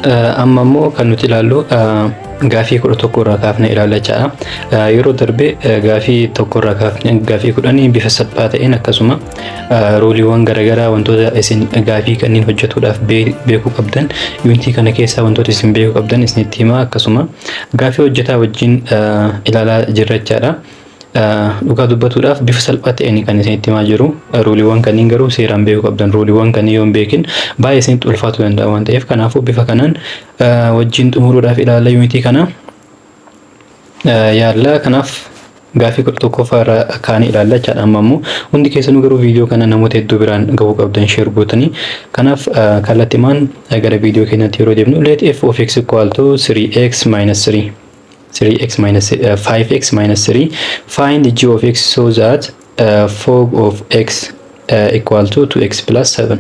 Amma immoo kan nuti ilaallu gaafii 11 irraa kaafne ilaalla jechaadha. Yeroo darbe gaafii 1 irraa kaafne gaafii 10 bifa salphaa ta'een, akkasuma ruleiiwwan garaagaraa, wantoota isin gaafii kanneen hojjetuudhaaf beekuu qabdan, unitii kana keessaa wantoota isin beekuu qabdan isinitti himaa, akkasuma gaafii hojjetaa wajjin ilaalaa jirra jechaadha. Dhugaa dubbatuudhaaf bifa salphaa ta'een kan isinitti himaa jiru. Ruleiiwwan kanneen garuu seeraan beekuu qabdan. Ruleiiwwan kanneen yoo hin beekin baay'ee isinitti ulfaatuu danda'a waan ta'eef, kanaafuu bifa kanaan wajjin xumuruudhaaf ilaalla, unitii kana yaalla. Kanaaf gaafii 11ffaa irraa kaanii ilaalla jechaadha. Amma immoo hundi keessanuu garuu viidiyoo kana namoota hedduu biraan gahuu qabdan, share gootanii. Kanaaf kallattimaan gara viidiyoo keenyatti yeroo deemnu, let f of x equal to 3x minus 3, 3x minus 5x minus 3, find g of x so that fog of x equal to 2x plus 7.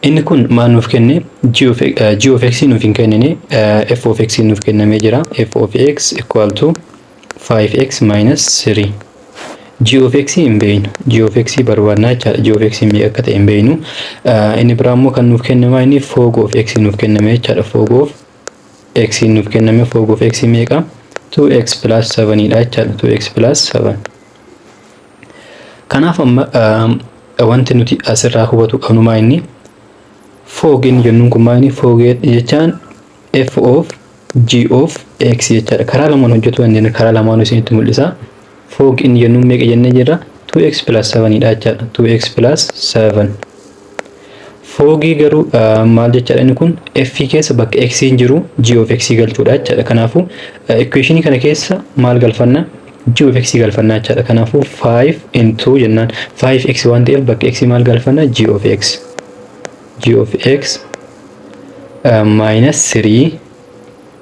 Inni kun maal nuuf kenne? G of x nuuf hin kennine, f of x nuuf kennamee jira. F of x equal to 5x minus 3. G of x hin beeknu, g of x barbaannaa jechaadha. G of x meeqa akka ta'e hin beeknu. Inni biraa immoo kan nuuf kennama inni fog of x nuuf kenname jechaadha. Fog of x nuuf kenname. Fog of x meeqa? 2x plus 7 dha jechaadha. 2x plus 7. Kanaaf amma wanti nuti asirraa hubachuu qabnu maa inni? Fog inni jennuun kun maa inni? Fog jechaan f of g of x jechaadha. Karaa lamaan hojjetuu dandeenya, karaa lamaan isinitti mul'isa. Fog inni jennuun meeqa jennee jirra? 2x plus 7 dha jechaadha. 2x plus 7. Fogii garuu maal jechaadha? Inni kun f keessa bakka x hin jiru g of x galchuudha jechaadha. Kanaafuu equationii kana keessa maal galfanna? G of x galfanna jechaadha. Kanaafuu 5 into jennaan, 5x waan ta'eef bakka x maal galfanna? G of x. G of x minus 3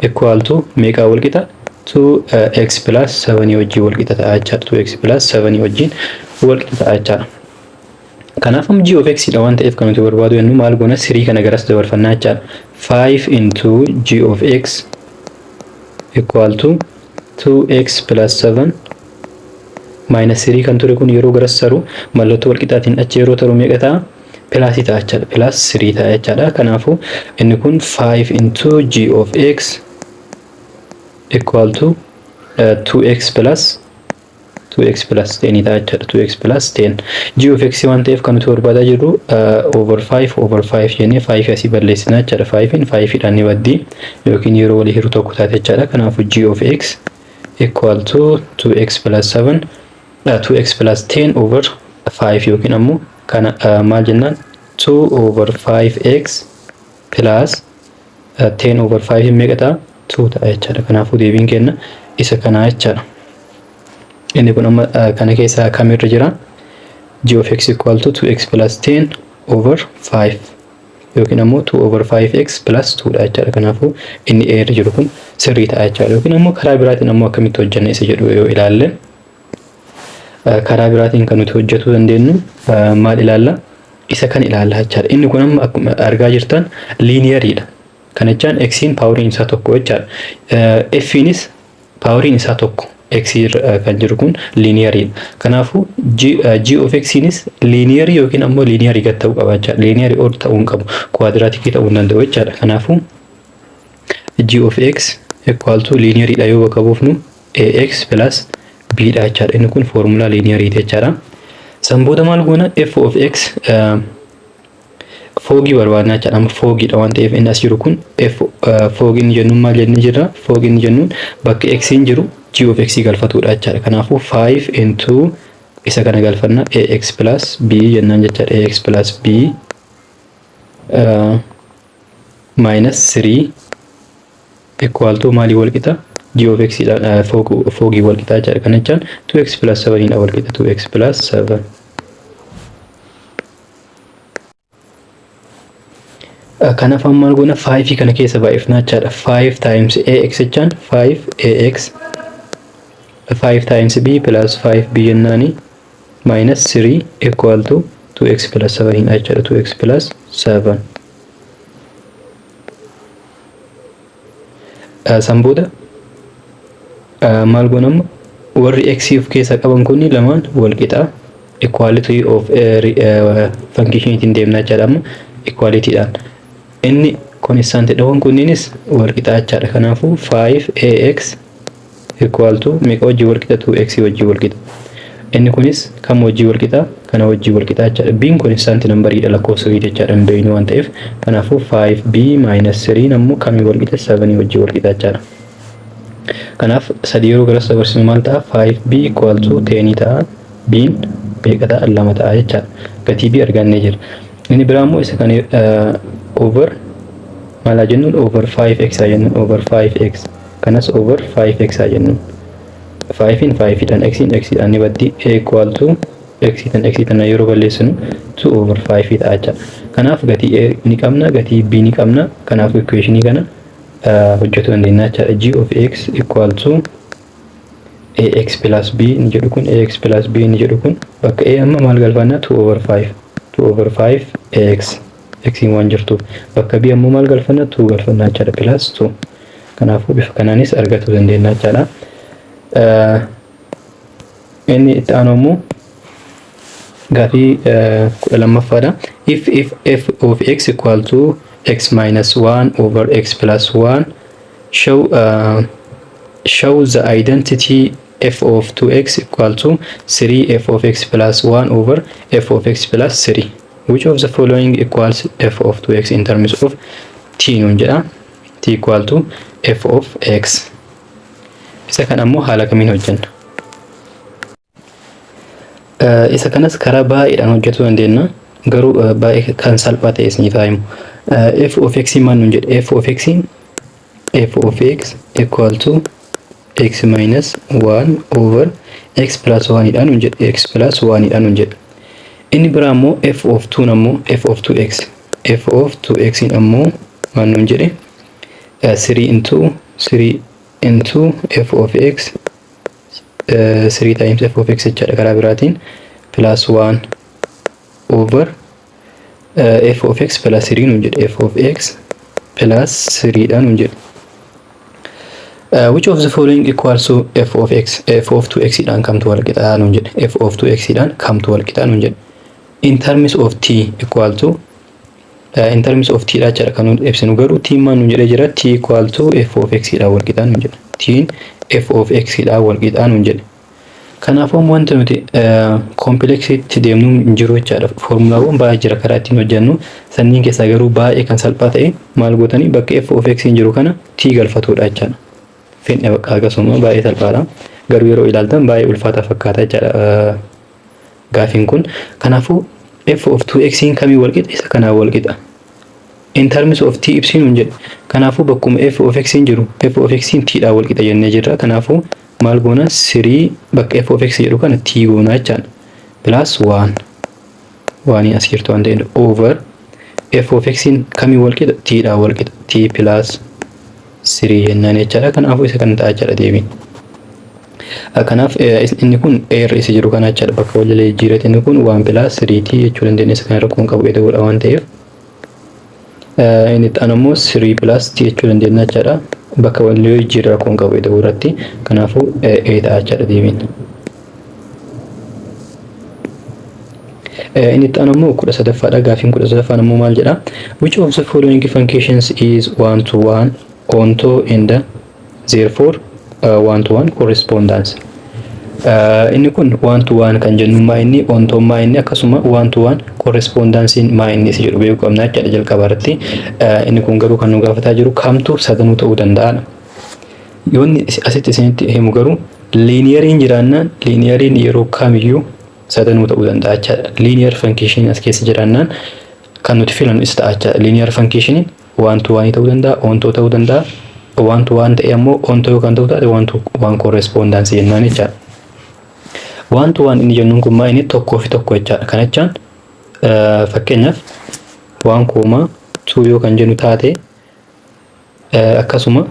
equal to meeqaa wal qixa? 2x plus 7 wajjin wal qixa ta'a jechaadha. 2x plus 7 wajjin wal qixa ta'a jechaadha. Kanaaf g of x dha waan ta'eef kan nuti barbaadu jennu maal goona? 3 kana garas dabarfannaa jechaadha. 5 into g of x equal to 2x plus 7 minus 3 kan ture kun yeroo garas taru, mallattoo walqixaatiin achi yeroo taru meeqa ta'a? Plusii ta'a jechaadha. Plus 3 ta'a jechaadha. Kanaafuu inni kun 5 into g of x equal to 2x plus 10 ta'a jechaadha. 2x plus 10. G of x waan ta'eef kan nuti barbaadaa jirru, over 5 over 5 jennee 5 asii balleessina jechaadha. 5 in 5 dhaan ni baddi yookiin yeroo walii hiru tokko taate jechaadha. Kanaafuu g of x equal to 2x plus 7, 2x plus 10 over 5, yookiin ammoo kana maal jennaan? 2 over 5x plus 10 over 5 meeqa ta'a? 2 ta'a jechaadha. Kanaafuu deebiin kenna isa kanaa jechaadha. Inni kun amma kana keessaa kamirra jira? G of x equal to 2x plus 10 over 5 yookiin ammoo 2 over 5x plus 2 dha jechaadha. Kanaafuu inni A irra jiru kun sirrii ta'a jechaadha. Yookiin ammoo karaa biraatiin ammoo akkamitti hojjenna isa jedhu yoo ilaalle, karaa biraatiin kan nuti hojjetuu dandeenyu maal ilaalla? Isa kan ilaalla jechaadha. Inni kun amma akkuma argaa jirtan lineariidha. Kana jechaan xiin poweriin isaa tokko jechaadha. F'iinis poweriin isaa tokko. X irra kan jiru kun lineariidha. Kanaafuu g of xiinis linearii yookiin ammoo linearii gad ta'uu qaba jechaadha. Linearii ol ta'uu hin qabu. Quadraticii ta'uu hin danda'u jechaadha. Kanaafuu g of x equal to lineariidha yoo bakka buufnu ax plus b dha jechaadha. Inni kun foormulaa lineariiti jechaadha. San booda maal goona? F of x fogii barbaadna jechaadha. Amma fogiidha waan ta'eef inni as jiru kun f fogii inni jennuun maal jennee jirra? Fogii inni jennuun bakka x hin jiru g of x galfatudha jechaadha. Kanaafuu 5 into isa kana galfanna, ax plus b jennaan jechaadha. Ax plus b minus 3 equal to maalii wal qixa? G of x dhaan fogii wal qixa jechaadha. Kana jechaan 2x plus 7 dha wal qixa, 2x plus 7. Kanaaf amma maal goona? 5 kana keessa baay'ifna jechaadha. 5 times ax jechaan 5 ax, 5 times b plus 5b jennaani, minus 3 equal to 2x plus 7 dha jechaadha. 2x plus 7. San booda maal goona? Amma warri x of keessaa qaban kun lamaan wal qixa, equality of function ittiin deemna jechaadha. Amma equalityidhaan inni Constantidhaawwan kunniinis wal qixa jechaadha. Kanaafuu 5ax equal to meeqa wajjin wal qixa? 2x wajjin wal qixa. Inni kunis kam wajjin wal qixa? Kana wajjin wal qixa jechaadha. B'n constant numberiidha, lakkoofsa wayii jechaadha, hin beeknu waan ta'eef. Kanaafuu 5b minus 3 ammoo kamii wal qixa? 7 wajjin wal qixa jechaadha. Kanaaf sadii yeroo garas dabarsinu maal ta'a? 5b equal to 10 ta'a. B'n meeqa ta'a? Lama ta'a jechaadha. Gatii b argannee jira. Inni biraa immoo isa kan over maal haa jennuun? Over 5x haa jennuun. Over 5x, kanas over 5x haa jennuun. 5 in 5 dhaan, x in x dhaan ni baddi. A equal to x tan x tan yeroo balleessinu 2 over 5 ta'a jechaadha. Kanaaf gatii a ni qabna, gatii b ni qabna. Kanaaf equationii kana hojjetuu dandeenya jechaadha. G of x equal to ax plus b ni jedhu kun, ax plus b ni jedhu kun, bakka a amma maal galfanna? 2 over 5, 2 over 5 ax, x waan jirtuuf. Bakka b ammoo maal galfanna? 2 galfanna jechaadha, plus 2. Kanaafuu bifa kanaanis argachuu dandeenya jechaadha. Inni itti aanu immoo gaafii 12ffaadha. If f of x equal to x minus 1 over x plus 1, show the identity f of 2x equal to 3 f of x plus 1 over f of x plus 3, which of the following equals f of 2x in terms of t nuun jedha. T equal to f of x. Isa kan ammoo haala kamiin hojjenna? Isa kanas karaa baay'eedhaan hojjetuu dandeenya, garuu baay'ee kan salphaa ta'e isiniif haa himu. F of x maal nuun jedhe? F of x, f of x equal to x minus 1 over x plus 1 dha nuun jedhe, x plus 1 dha nuun jedhe. Inni biraa immoo f of 2 ammoo, f of 2x, f of 2x ammoo maal nuun jedhe? 3 into 3 into f of x, 3 times f of x jechaadha karaa biraatiin, plus 1 over f of x plus 3 nuun jedhe, f of x plus 3 dha nuun jedhe. Which of the following equals to f of x? F of 2x dhaan kamtu wal qixaa nuun jedhe. F of 2x dhaan kamtu wal qixaa nuun jedhe. In terms of t equal to, in terms of t dha jechaadha kan nuti ibsinu. Garuu t maal nuun jedhee jira? T equal to f of x dhaan wal qixaa nuun jedhe. T f of x dhaan wal qixaa nuun jedhe. Kanaafuu wanti nuti complexiitti deemnu hin jiru jechaadha. Foormulaawwan baay'ee jira karaa ittiin hojjennu. Sanniin keessaa garuu baay'ee kan salphaa ta'e maal gootanii bakka f of x hin jiru kana t galfatudha jechaadha. Fedhe bakka akkasuma baay'ee salphaadha. Garuu yeroo ilaaltan baay'ee ulfaataa fakkaata jechaadha gaafiin kun. Kanaafuu f of 2x kamii wal qixa? Isa kanaan wal qixa. In terms of t ibsinu hin jedhe. Kanaafuu bakkuma f of x hin jiru, f of x t dhaan wal qixa jennee jirra. Kanaafuu maal goona? 3 bakka f of x jedhu kana t goona jechaadha. Plus 1 waan as jirtu waan ta'eef, over f of x kamii wal qixa? T dhaan wal qixa. T plus 3 jennaan jechaadha. Kanaafuu isa kana ta'a jechaadha deebiin. Kanaaf inni kun r isa jiru kana jechaadha, bakka wal jala jijjiirate. Inni kun 1 plus 3t jechuu dandeenya. Isa kana rakkoon qabu ta'uudha waan ta'eef. Inni itti aanu immoo 3 plus t jechuu dandeenya jechaadha. Bakka wal jijjiirra rakkoon qabu ta'uu irratti. Kanaafuu a ta'a jechaadha deebiin. Inni itti aanu immoo 13ffaadha. Gaafiin 13ffaan immoo maal jedha? Which of the following functions is one to one, onto and therefore one to one correspondence? Inni kun one to one kan jennu maa inni, onto maa inni, akkasuma one to one correspondence maa inni isa jedhu beekuu qabna jechaadha jalqaba irratti. Inni kun garuu kan nu gaafataa jiru kamtu sadanuu ta'uu danda'aadha. Yoonni asitti isinitti himu garuu lineariin jiraannaan, lineariin yeroo kamiyyuu sadanuu ta'uu danda'a jechaadha. Linear function as keessa jiraannaan kan nuti filannu isa ta'a jechaadha. Linear function one to one ta'uu danda'a, onto ta'uu danda'a. One to one ta'e ammoo onto yookaan ta'uu taate one to one correspondence jennaan jechaadha. One to one inni jennuun kun maa inni? Tokkoo fi tokko jechaadha. Kana jechaan fakkeenyaaf 1 comma 2 yoo kan jennu taate, akkasuma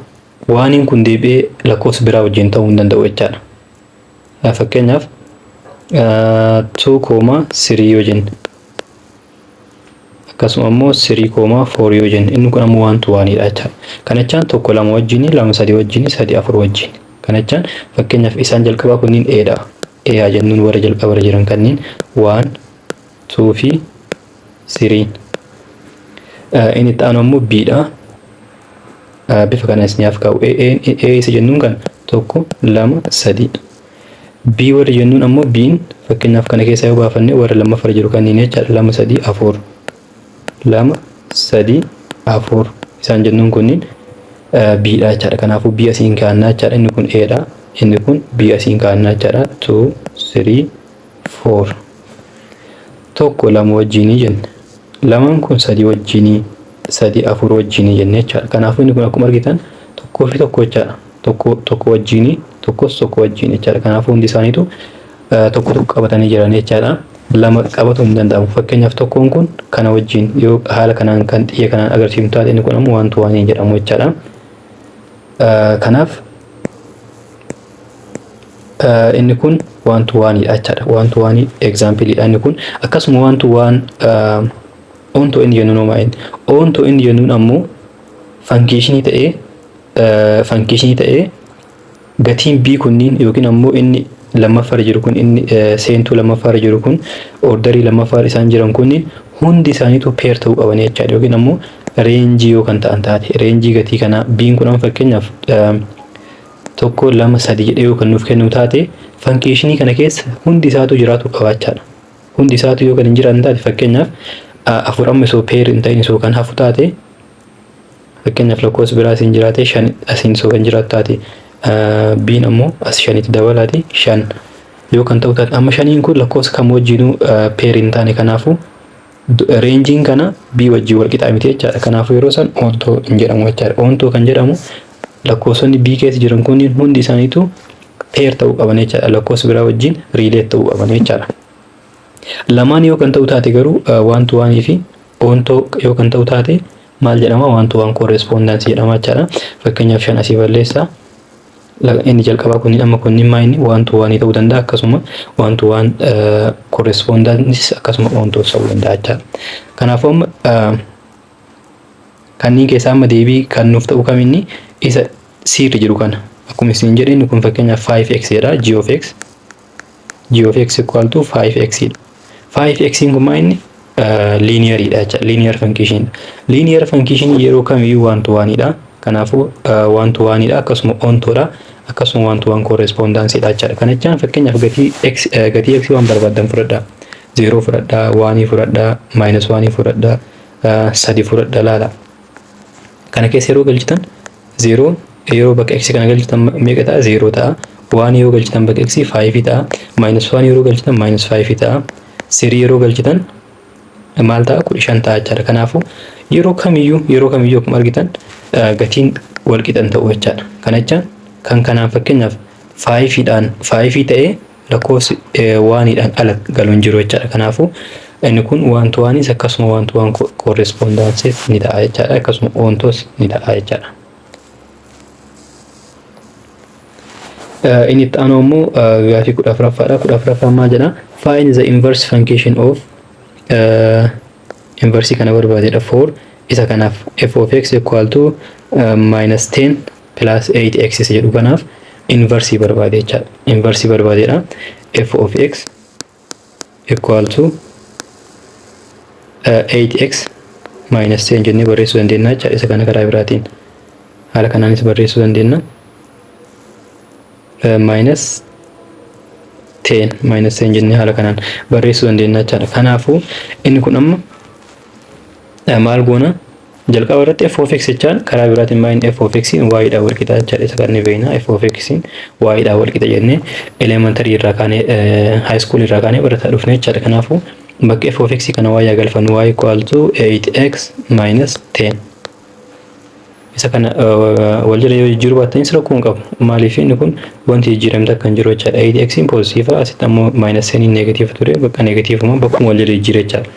oneiin kun deebi'ee lakkoofsa biraa wajjin ta'uu hin danda'u jechaadha. Fakkeenyaaf 2 comma 3 yoo jenne, akkasuma immoo 3 comma 4 yoo jenne, inni kun ammoo one to oneiidha jechaadha. Kana jechaan tokko lama wajjin, lama sadii wajjin, sadi afur wajjin. Kana jechaan fakkeenyaaf isaan jalqabaa kunniin A dha. A haa jennuun, warra jalqabarra jiran kanneen 1, 2 fi 3. Inni itti aanu ammoo B dha. Bifa kana isiniif kaa'u. A isa jennuun kan tokko, lama, sadi. B warra jennuun ammoo B'n fakkeenyaaf kana keessa yoo baafanne warra lammaffaarra jiru kanneen jechaadha. Lama, sadii, afur. Lama, sadii, afur. Isaan jennuun kunniin B dha jechaadha. Kanaafuu B asiin kaa'annaa jechaadha. Inni kun A dha. Inni kun B asiin kaa'annaa jechaadha. Two, three, four. Tokko lama wajjinii jenne. Lamaan kun sadii wajjinii, sadii afur wajjinii jenne jechaadha. Kanaafuu inni kun akkuma argitan tokkoo fi tokko jechaadha. Tokko tokko wajjinii, tokkos tokko wajjin jechaadha. Kanaafuu hundi isaaniitu tokko tokko qabatanii jiran jechaadha. Lama qabatu hin danda'amu. Fakkeenyaaf, tokkoon kun kana wajjin yoo haala kanaan kan xiyya kanaan agarsiifnu taate, inni kun ammoo one to one jedhamu jechaadha. Kanaaf inni kun one to onedha jechaadha. One to one exampleidha inni kun. Akkasuma one to one onto inni jennuun homaa inni. Onto inni jennuun ammoo functionii ta'ee gatiin B kunniin yookiin ammoo inni lammaffaarra jiru kun, inni seentuu lammaffaarra jiru kun, orderii lammaffaarra isaan jiran kunniin hundi isaaniitu pair ta'uu qaban jechaadha, yookiin ammoo rangeii yoo kan ta'an taate, rangeii gatii kanaa B'n kun amma fakkeenyaaf tokko, lama, sadi jedhee yoo kan nuuf kennu taate, functionii kana keessa hundi isaatu jiraatu qabaachaadha. Hundi isaatu yoo kan hin jiraanne taate, fakkeenyaaf afur amma osoo pair hin ta'in osoo kan hafu taate, fakkeenyaaf lakkoofsa biraa asiin jiraate, shan asiin osoo kan jiraatu taate, B'n ammoo as shanitti dabalaati shan yoo kan ta'u taate, amma shaniin kun lakkoofsa kam wajjinuu pair hin taane. Kanaafuu rangeiin kana B wajjin wal qixaa miti jechaadha. Kanaafuu yeroo san onto hin jedhamu jechaadha. Onto kan jedhamu lakkoofsonni B keessa jiran kunniin hundi isaaniitu pair ta'uu qaban jechaadha. Lakkoofsa biraa wajjin relate ta'uu qaban jechaadha. Lamaan yoo kan ta'u taate garuu, one to oneii fi onto yoo kan ta'u taate, maal jedhama? One to one correspondence jedhama jechaadha. Fakkeenyaaf, shan asii balleessaa. Inni jalqabaa kunniin amma kunniin maa inni one to oneii ta'uu danda'a, akkasuma one to one correspondence, akkasuma onto ta'uu danda'a jechaadha. Kanaafuu amma kanneen keessaa amma deebii kan nuuf ta'u kaminni? Isa siirri jiru kana. Akkuma isin jedhe, inni kun fakkeenyaaf 5x jedha. G of x, g of x equal to 5x dha. 5x kun maa inni linearidha jecha, linear function. Linear function yeroo kamiyyuu one to oneidha. Kanaafuu one to oneidha, akkasuma ontoodha, akkasuma one to one correspondence dha jechaadha. Kana jechaan fakkeenyaaf gatii x waan barbaaddan fudhadhaa. 0 fudhadhaa, 1 fudhadhaa, minus 1 fudhadhaa, 3 fudhadhaa laala. Kana keessa yeroo galchitan, 0 yeroo bakka x kana galchitan meeqa ta'a? 0 ta'a. 1 yeroo galchitan bakka x 5 ta'a. Minus 1 yeroo galchitan minus 5 ta'a. 3 yeroo galchitan maal ta'a? 15 ta'a jechaadha. Kanaafuu yeroo kamiyyuu akkuma argitan gatiin wal qixan ta'u jechaadha. Kana jechaan kan kanaan fakkeenyaaf fiveiidhaan fiveii ta'ee lakkoofsi oneiidhaan ala galu hin jiru jechaadha. Kanaafuu inni kun one to oneis akkasuma one to one correspondenceis ni ta'a jechaadha. Akkasuma ontos ni ta'a jechaadha. Inni itti aanu immoo gaafii 14ffaadha. 14ffaan maal jedha? Find the inverse function of, inversii kana barbaadedha, for isa kanaaf, f of x equal to minus 10 plus 8x isa jedhu kanaaf inversii barbaade jechaadha. Inversii barbaadedha. F of x equal to 8x minus 10 jennee barreessuu dandeenya jechaadha. Isa kana karaa biraatiin haala kanaanis barreessuu dandeenya. Minus 10, minus 10 jennee haala kanaan barreessuu dandeenya jechaadha. Kanaafuu inni kun amma maal goona? Jalqaba irratti f of x jechaan karaa biraatiin maal f of x y dhaan wal qixa jechaadha. Isa kan ni beekna, f of x y dhaan wal qixa jennee elementary irraa kaanee, high school irraa kaanee barataa dhufne jechaadha. Kanaafuu bakka f of x kana y galfannu, y equal to 8x minus 10. Isa kana wal jala yoo jijjiiruu baattanis rakkoo hin qabu. Maaliif? Inni kun wanti jijjiiramte akka hin jiru jechaadha. 8x positive, asitti ammoo minus 10 negative ture, bakka negativeuma bakkuma wal jala jijjiire jechaadha.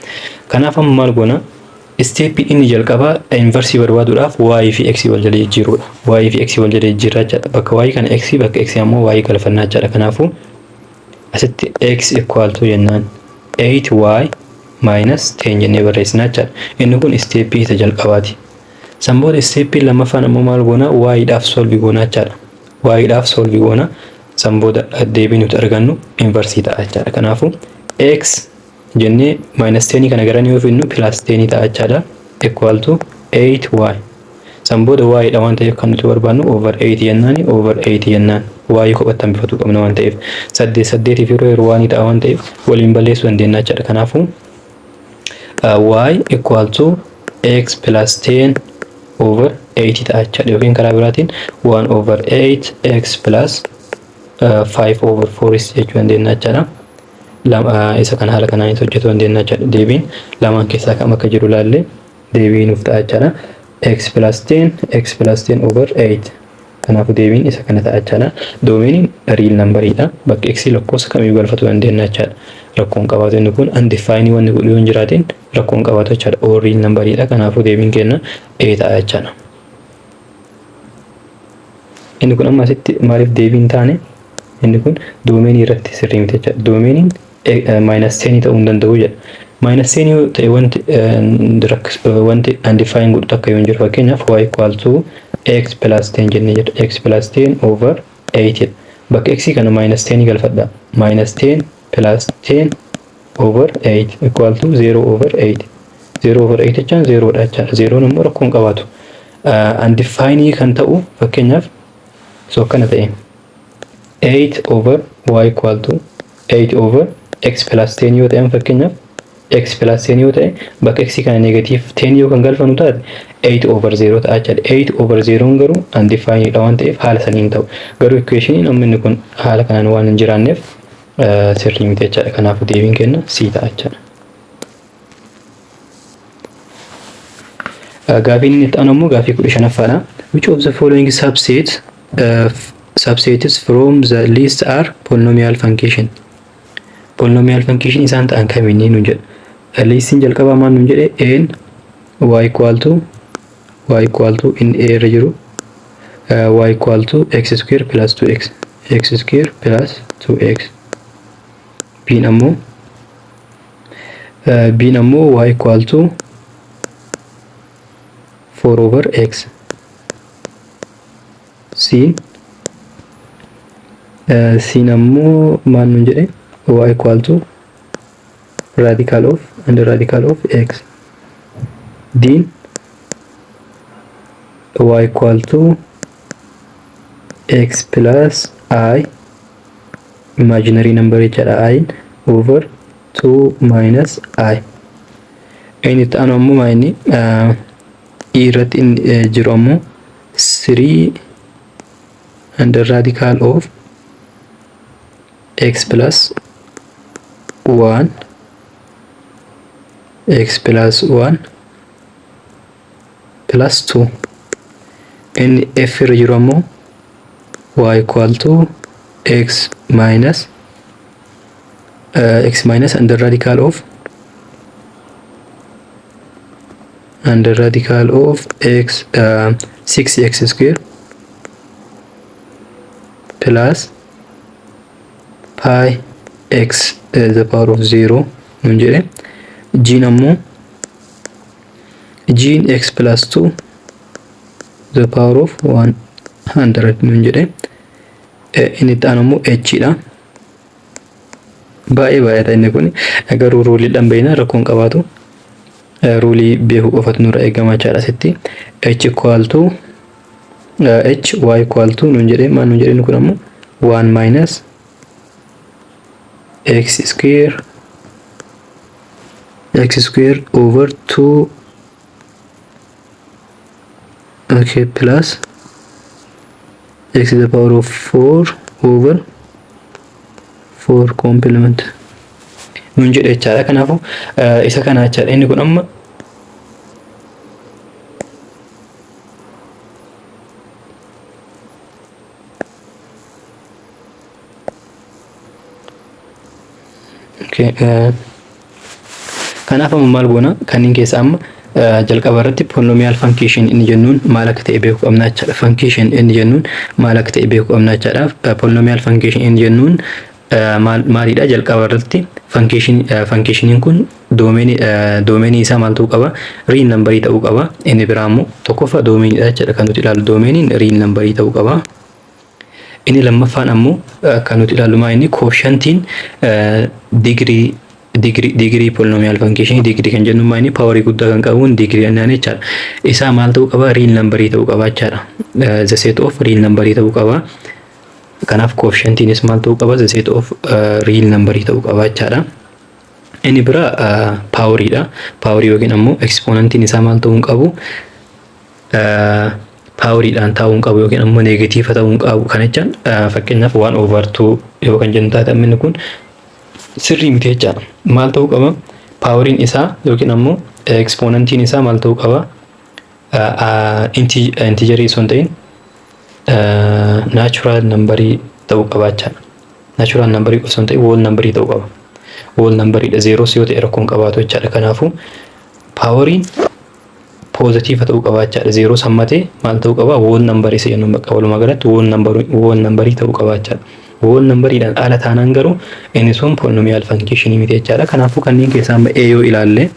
Kanaaf amma maal goona? Stepii inni jalqabaa inversii barbaaduudhaaf y fi x wal jala jijjiiruudha. Y fi x wal jala jijjiirraa jechaadha. Bakka y kana x, bakka x ammoo y galfannaa jechaadha. Kanaafuu asitti x equal to jennaan 8y minus 10 jennee barreessinaa jechaadha. Inni kun stepii isa jalqabaati. San booda stepii lammaffaan ammoo maal goona? Y dhaaf solve goona jechaadha. Y dhaaf solve goona. San booda deebii nuti argannu inversii ta'a jechaadha. Kanaafuu x jennee minus 10 kana gara yoo fidnu plus 10 ta'a jechaadha. Equal to 8y. San booda y dha waan ta'eef kan nuti barbaannu over 8 jennaani, over 8 jennaan y kophatti hambifachuu qabna waan ta'eef, 8 8 fi yeroo waan ta'a waan ta'eef waliin balleessuu dandeenya jechaadha. Kanaafuu y equal to x plus 10 over 8 ta'a jechaadha, yookiin karaa biraatiin 1 over 8 x plus 5 over 4 jechuu dandeenya jechaadha. Isa kana haala kanaan hojjetuu dandeenya jechaadha. Deebiin lamaan keessaa kam akka jiru ilaalle deebii nuuf ta'a jechaadha. X plus 10, x plus 10 over 8. Kanaafuu deebiin isa kana ta'a jechaadha. Domainiin real numberiidha. Bakka x lakkoofsa kamiyyuu galfachuu dandeenya jechaadha. Rakkoon qabaatu inni kun undefined wanni godhu yoo hin jiraatin rakkoon qabaatu jechaadha. All real numberiidha. Kanaafuu deebiin keenya A ta'a jechaadha. Inni kun amma asitti maaliif deebii hin taane? Inni kun domainii irratti sirrii miti jechaadha. Domainiin minus 10 ta'uu hin danda'u jedha. Minus 10 yoo ta'e wanti undefined godhu takka yoo hin jiru. Fakkeenyaaf y equal to x plus 10 jennee jedha. X plus 10 over 8 jedha. Bakka x kana minus 10 galfadha. Minus 10 plus 10 over 8 equal to 0 over 8. 0 over 8 jechaan 0 dha jechaadha. 0 immoo rakkoo hin qabaatu. Undefined kan ta'u fakkeenyaaf so akkana ta'e 8 over y equal to 8 over x plus 10 yoo ta'e, fakkeenyaaf x plus 10 yoo ta'e, bakka x kana negative 10 yoo kan galfannu taate 8 over 0 ta'a jechaadha. 8 over 0 garuu undefined dha waan ta'eef haala saniin ta'u. Garuu equationiin amma inni kun haala kanaan waan hin jiraanneef sirrii miti jechaadha. Kanaafuu deebiin keenya C ta'a jechaadha. Gaafiin inni itti aanu immoo gaafii 15ffaadha. Which of the following subsets from the list are polynomial function? Polynomial function isaan ta'an kamiini nuun jedha. Listiin jalqabaa maal nuun jedhe? N y equal to inni a irra jiru y equal to x square plus 2x, x square plus 2x. B'n ammoo y equal to 4 over x. C'n ammoo maal nuun jedhe? Y equal to radical of and radical of x. D'n y equal to x plus I, imaginary number jechaadha, i over 2 minus i. Inni itti aanu ammoo maa inni e irratti inni jiru ammoo 3 and the radical of x plus 1, x plus 1 plus 2. Inni f irra jiru ammoo y equal to x minus under radical of x 6x square plus pi x the power of 0 nun jedhe. G'n ammoo g'n x plus 2 the power of 100 nun jedhe. Inni itti aanu ammoo h dha. Baay'ee baay'ata inni kun, garuu ruleiidhaan beekna, rakkoon qabaatu, ruleii beekuu qofatu nurra eegama jechaadha asitti. H equal to h y equal to nun jedhe. Maal nun jedhe inni kun ammoo? 1 minus x square, x square over 2, okay, plus x to the power of 4 over 4 complement nun jedhe jechaadha. Kanaafuu isa kana jechaadha inni kun amma. Okay, kanaaf amma maal goona? Kanneen keessa amma jalqaba irratti polynomial function inni jennuun maal akka ta'e beekuu qabna jechaadha. Function inni jennuun maal akka ta'e beekuu qabna jechaadha. Polynomial function inni jennuun maalidha? Jalqaba irratti functioniin kun domainii isaa maal ta'uu qaba? Real numberii ta'uu qaba. Inni biraa immoo tokkoffaa domainiidha jechaadha kan nuti ilaallu, domainiin real numberii ta'uu qaba. Inni lammaffaan ammoo kan nuti ilaallu maa inni? Coefficientiin degree Degree polynomial function, degree kan jennu maali? Powerii guddaa kan qabuun degree jennaan jechaadha. Isaa maal ta'uu qaba? Real numberii ta'uu qaba jechaadha. The set of real numberii ta'uu qaba. Kanaaf coefficientiinis maal ta'uu qaba? The set of real numberii ta'uu qaba jechaadha. Inni bira poweriidha. Powerii yookiin ammoo exponentiin isaa maal ta'uu hin qabu? Poweriidhaan ta'uu hin qabu yookiin ammoo negative ta'uu hin qabu. Kana jechaan fakkeenyaaf 1/2 yoo kan jennu taate, inni kun sirrii miti jechaadha. Maal ta'uu qaba? Poweriin isaa yookiin ammoo exponentiin isaa maal ta'uu qaba? Integerii osoo hin ta'in natural numberii ta'uu qaba jechaadha. Natural numberii osoo hin ta'in whole numberii ta'uu qaba. Whole numberiidha. Zeros yoo ta'e rakkoo hin qabaatu jechaadha. Kanaafuu poweriin positive ta'uu qaba jechaadha. Zeros hammatee maal ta'uu qaba? Whole numberii isa jennuun bakka walumaa galatti whole numberii ta'uu qaba jechaadha. Whole numberiidhaan ala taanaan garuu inni sun polynomial functionii miti jechaadha. Kanaafuu kanneen keessaa amma A yoo ilaalle,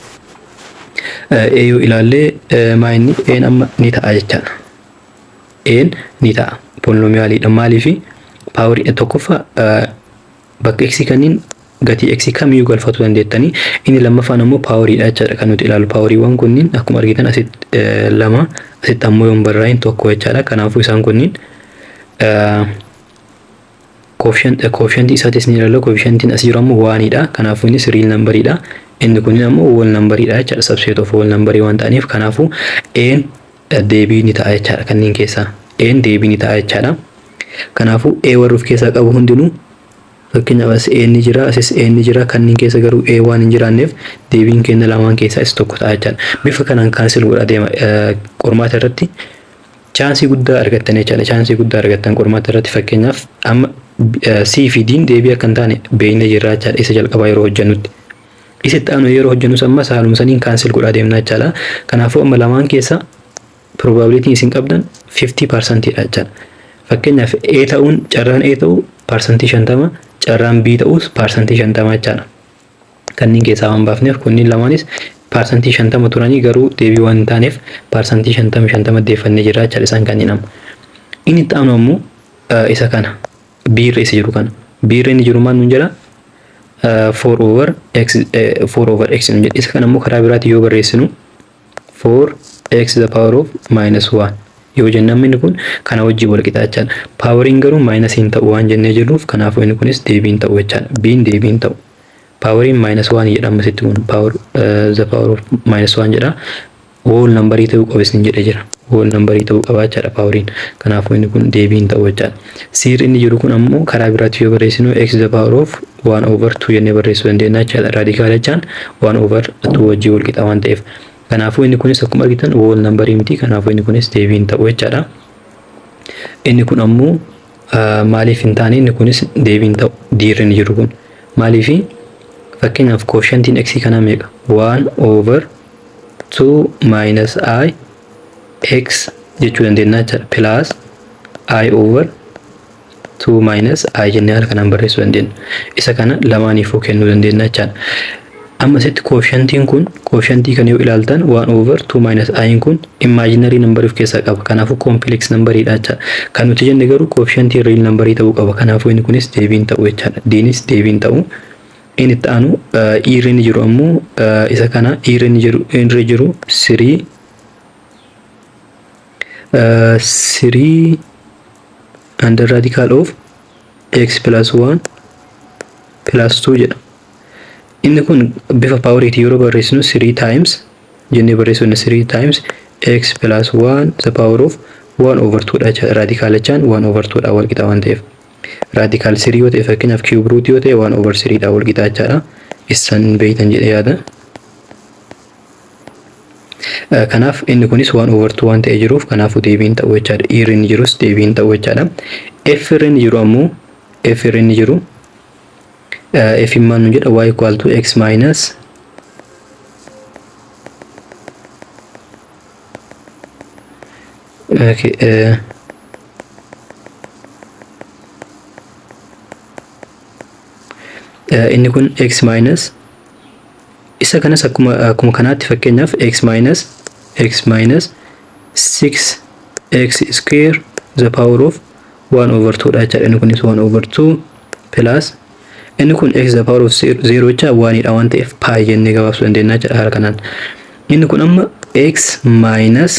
maa inni A'n amma ni ta'a jechaadha. A'n ni ta'a polynomialiidha. Maaliifi? Powerii tokkoffaa bakka x kanneen gatii x kamiyyuu galfachuu dandeettanii. Inni lammaffaan ammoo poweriidha jechaadha kan nuti ilaallu. Poweriiwwan kunniin akkuma argitan asitti lama, asitti ammoo yoon barraa'in tokko jechaadha. Kanaafuu isaan kunniin coefficientii isaatis ni ilaalla. Coefficientiin as jiru ammoo oneidha. Kanaafuu innis real numberiidha. Inni kunniin ammoo whole numberiidha jechaadha. Subset of whole numberii waan ta'aniif, kanaafuu A'n deebii ni ta'a jechaadha. Kanneen keessaa A'n deebii ni ta'a jechaadha. Kanaafuu A warri of keessaa qabu hundinuu, fakkeenyaaf as A ni jira, asis A ni jira, kanneen keessa garuu A waan hin jiraanneef deebiin keenya lamaan keessaa isa tokko ta'a jechaadha. Bifa kanaan cancel godha deema. Qormaata irratti chanceii guddaa argattan jechaadha. Chanceii guddaa argattan qormaata irratti. Fakkeenyaaf amma C fi D'n deebii akka hin taane beeknee jirra jechaadha isa jalqabaa yeroo hojjennutti. Isa itti aanu yeroo hojjennus ammas haaluma saniin cancel godhaa deemna jechaadha. Kanaafuu amma lamaan keessa probabilityn isin qabdan 50% dha jechaadha. Fakkeenyaaf A ta'uun, carraan A ta'uu 50%, carraan B ta'uus 50% jechaadha. Kanneen keessaa waan baafneef kunniin lamaanis 50% turanii, garuu deebii waan hin taaneef 50% deeffannee jirra jechaadha isaan kanneen amma. Inni itti aanu ammoo isa kana, B irra isa jiru kana. B irra inni jiru maal nuun jedha? 4 over x, 4 over x nuun jedha. Isa kana ammoo karaa biraatiin yoo barreessinu, 4 x the power of minus 1 yoo jennaan, inni kun kana wajjin wal qixa jechaadha. Poweriin garuu minus hin ta'u waan jennee jirruuf, kanaafuu inni kunis deebii hin ta'u jechaadha. B'n deebii hin ta'u. Poweriin minus 1 jedha ammasitti kun, power the power of minus 1 jedha. Whole numberii ta'uu qaba isin jedhee jira. Whole numberii ta'uu qaba jechaadha poweriin. Kanaafuu inni kun deebii hin ta'u jechaadha. C irra inni jiru kun ammoo karaa biraatti yoo barreessinu, x the power of 1 over 2 jennee barreessuu dandeenya jechaadha. Radical jechaan 1 over 2 wajjin wal qixa waan ta'eef. Kanaafuu inni kunis akkuma argitan whole numberii miti. Kanaafuu inni kunis deebii hin ta'u jechaadha. Inni kun ammoo maaliif hin taane? Inni kunis deebii hin ta'u. D irra inni jiru kun. Maaliifi? Fakkeenyaaf coefficientiin x kanaa meeqa? 1 over 2 minus i x jechuu dandeenya jechaadha. Plus i over 2 minus i jennee haala kanaan barreessuu dandeenya. Isa kana lamaaniifuu kennuu dandeenya jechaadha. Amma asitti coefficientiin kun, coefficientii kan yoo ilaaltan, 1 over 2 minus i kun imaginary number of keessaa qaba. Kanaafuu complex numberiidha jechaadha. Kan nuti jenne garuu coefficientii real numberii ta'uu qaba. Kanaafuu inni kunis deebii hin ta'u jechaadha. D'nis deebii hin ta'u. Inni itti aanu irra inni jiru ammoo isa kana. Irra inni jiru, irra jiru 3 under radical of x plus 1 plus 2 jedha. Inni kun bifa poweriitii yeroo barreessinu, 3 times jennee barreessuu, 3 times x plus 1 the power of 1 over 2 dha jechaadha. Radical jechaan 1 over 2 dha wal qixa waan ta'eef. Radical 3 yoo ta'e, fakkeenyaaf cube root yoo ta'e, 1 over 3 dha wal qixa jechaadha. Isaan beeytan jedhee yaada. Kanaaf inni kunis 1 over 2 waan ta'ee jiruuf, kanaafuu deebiin ta'u jechaadha. E irra inni jirus deebiin ta'u jechaadha. F irra inni jiru ammoo, F irra inni jiru, F maal nu jedha? Y equal to x minus okay, inni kun x minus, isa kanas akkuma kanaatti fakkeenyaaf x minus 6 x square the power of 1 over 2 dha jechaadha. Inni kunis 1 over 2 plus Inni kun x the power of 0 jecha onedha waan ta'eef pi jennee gabaabsuu dandeenya jechuudha haala kanaan. Inni kun amma x minus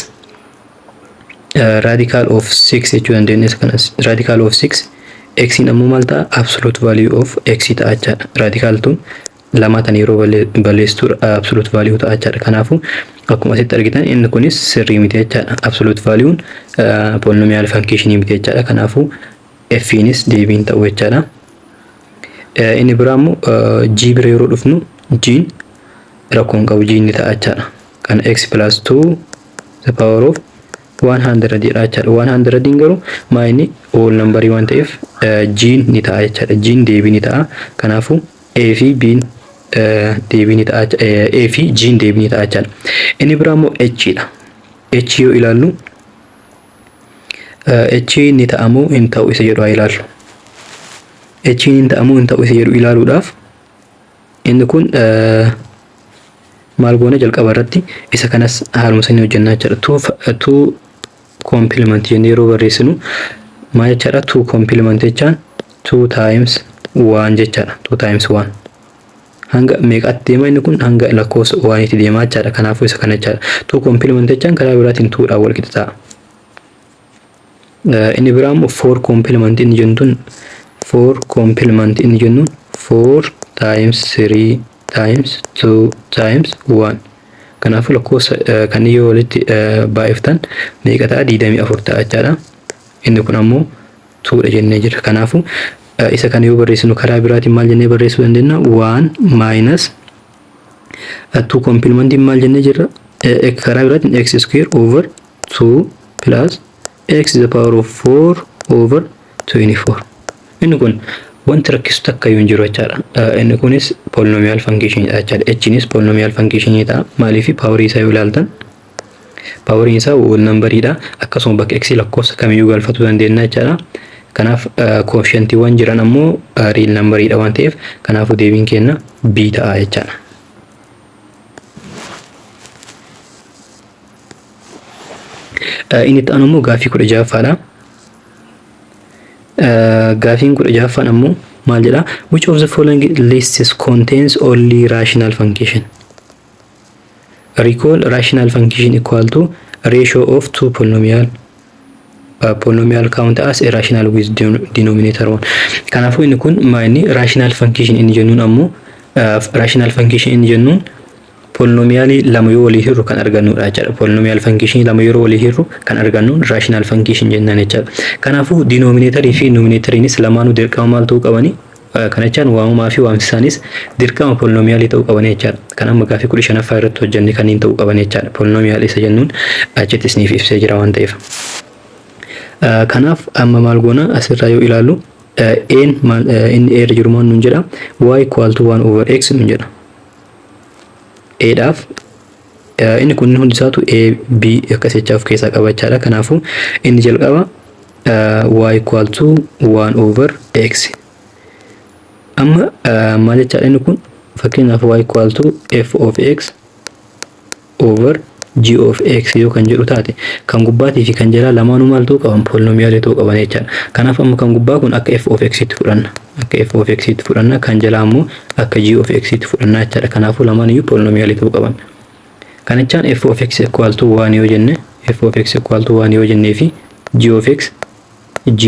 radical of 6 jechuu dandeenya isa kanas. Radical of 6, x ammoo maal ta'a? Absolute value of x ta'a jechaadha. Radical tun lama tan yeroo balleessitu absolute value ta'a jechaadha. Kanaafuu akkuma asitti argitan inni kunis sirrii miti jechaadha. Absolute value'n polynomial function miti jechaadha. Kanaafuu f'nis deebiin ta'u jechaadha. Inni biraa immoo g bira yeroo dhufnu, g'n rakkoo hin qabu, g ni ta'a jechaadha. Kan x plus 2 the power of 100 jedha jechaadha. 100 garuu maa inni whole numberii waan ta'eef g ni ta'a jechaadha. G'n deebii ni ta'a. Kanaafuu a fi b'n deebii ni ta'a, a fi g'n deebii ni ta'a jechaadha. Inni biraa immoo h dha. H yoo ilaallu, h ni ta'amoo hin ta'u isa jedhu haa ilaallu. H ni ta'amoo hin ta'u isa jedhu ilaaluudhaaf inni kun maal goona? Jalqaba irratti isa kanas haaluma sanii hojjennaa jechaadha. Two complement jennee yeroo barreessinu maal jechaadha? Two complement jechaan two times one jechaadha. Two times one. Hanga meeqatti deema inni kun? Hanga lakkoofsa oneitti deemaa jechaadha. Kanaafuu isa kana jechaadha. Two complement jechaan karaa biraatiin twodhaan wal qixa ta'a. Inni biraa immoo four complement inni jennuun, four complement inni jennuun four times three times two times one. Kanaafuu lakkoofsa kan yoo walitti baay'iftan meeqa ta'a? 24 ta'a jechaadha. Inni kun ammoo twodha jennee jira. Kanaafuu isa kana yoo barreessinu karaa biraatiin maal jennee barreessuu dandeenya? One minus two complementiin maal jennee jirra? Karaa biraatiin x square over 2 plus x the power of 4 over 24. Inni kun wanti rakkisu takka iyyuu hin jiru jechaadha. Inni kunis polynomial function dha jechaadha. Hnis polynomial function ta'a. Maaliif? Powerii isaa yoo ilaaltan poweriin isaa whole numberiidha. Akkasuma bakka x lakkoofsa kamiyyuu galfachuu dandeenya jechaadha. Kanaaf coefficientiiwwan jiran ammoo real numberiidha waan ta'eef, kanaafuu deebiin keenya B ta'a jechaadha. Inni itti aanu immoo gaaffii 16ffaadha. Gaafiin 16ffaan ammoo maal jedha? Which of the following lists contains only rational function? Recall, rational function equal to ratio of two polynomial count as a rational with denominator 1. Kanaafuu inni kun maa inni rational function inni jennuun ammoo, rational function inni jennuun polynomialii lama yoo walii hirru kan argannudha jechaadha. Polynomial function lama yeroo walii hirru kan argannu rational function jennaan jechaadha. Kanaafuu denominatorii fi numeratoriinis lamaanuu dirqama maal ta'uu qabani? Kana jechaan waamamaa fi waamsisaanis dirqama polynomialii ta'uu qaban jechaadha. Kan amma gaaffii 15ffaa irratti hojjenne kanneen ta'uu qaban jechaadha. Polynomial isa jennuun achitti isiniif ibsee jira waan ta'eef. Kanaaf amma maal goona? Asirraa yoo ilaallu, een maal inni eerra jiru maal nuun jedha? Y equal to 1 over x nuun jedha. Eedhaaf inni kun hundi isaatu a, b akkas jechaa of keessaa qaba jechaadha. Kanaafuu inni jalqaba y equal to 1 over x. Amma maal jechaadha inni kun? Fakkeenyaaf y equal to f of x over g of x yoo kan jedhu taate, kan gubbaatii fi kan jalaa lamaanuu maal ta'uu qaban? Polynomialii ta'uu qaban jechaadha. Kanaaf amma kan gubbaa kun akka f of x tti fudhanna. Akka f of x tti fudhanna, kan jalaa immoo akka g of x tti fudhanna jechaadha. Kanaafuu lamaan iyyuu polynomialii ta'uu qaban. Kana jechaan f of x equal to 1 yoo jenne, f of x equal to 1 yoo jennee fi g